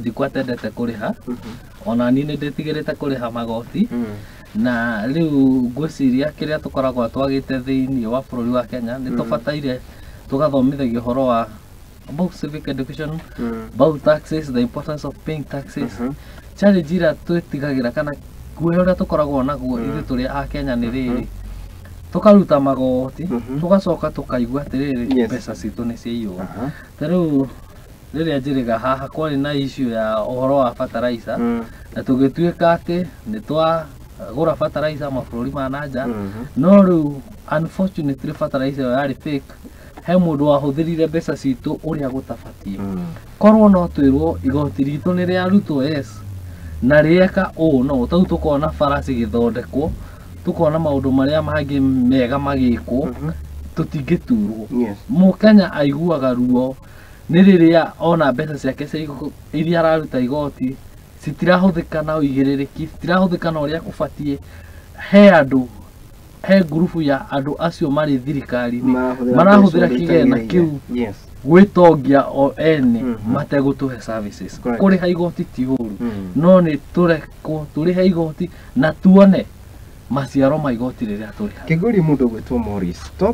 Wanjikũ atendete kũrĩha, ona niĩ nĩ ndĩtigĩrĩte kũrĩha magoti. Na rĩu ngwĩciria kĩrĩa tũkoragwo twagĩte thĩinĩ wa bũrũri wa Kenya nĩ tũbataire tũgathomithagio ũhoro wa about civic education, about taxes, the importance of paying taxes. Challenge ĩrĩa twĩtigagĩra kana guoya ũrĩa tũkoragwo naguo ithuĩ tũrĩ a Kenya nĩ rĩrĩ, tũkaruta magoti, tũgacoka tũkaigua atĩrĩrĩ, mbeca citũ nĩ ciaiywo. Ta rĩu rĩrĩa njĩrĩga haha kwarĩ na issue ya ũhoro wa fertilizer, na tũgĩtuĩka atĩ nĩ twagũra fertilizer mabũrũri ma na nja, no rĩu unfortunately fertilizer ĩyo yarĩ fake. He mũndũ wahũthĩrire mbeca citũ ũrĩa gũtabatiĩ. Korwo no twĩrwo igoti ritũ nĩ rĩarutwo, yes, na rĩeka ũũ, no tau tũkona bara cigĩthondekwo, tũkona maũndũ marĩa mangĩ mega magĩkwo, tũtingĩturwo. Mũkenya aiguaga ruo nĩ rĩrĩa ona mbeca ciake cia iria araruta igoti citirahũthĩka na ũigĩrĩrĩki, citirahũthĩka na ũrĩa kũbatiĩ. He andũ, he ngurubu ya andũ acio marĩ thirikari-inĩ marahũthĩra kĩgĩna kĩu gwĩtongia o ene mategũtũhe services. Kũrĩha igoti ti ũru, no nĩ tũrekwo tũrĩhe igoti na tuone maciaro ma igoti rĩrĩa tũrĩhaga. Kĩngũria mũndũ ũgwĩtwo Morris. Stop.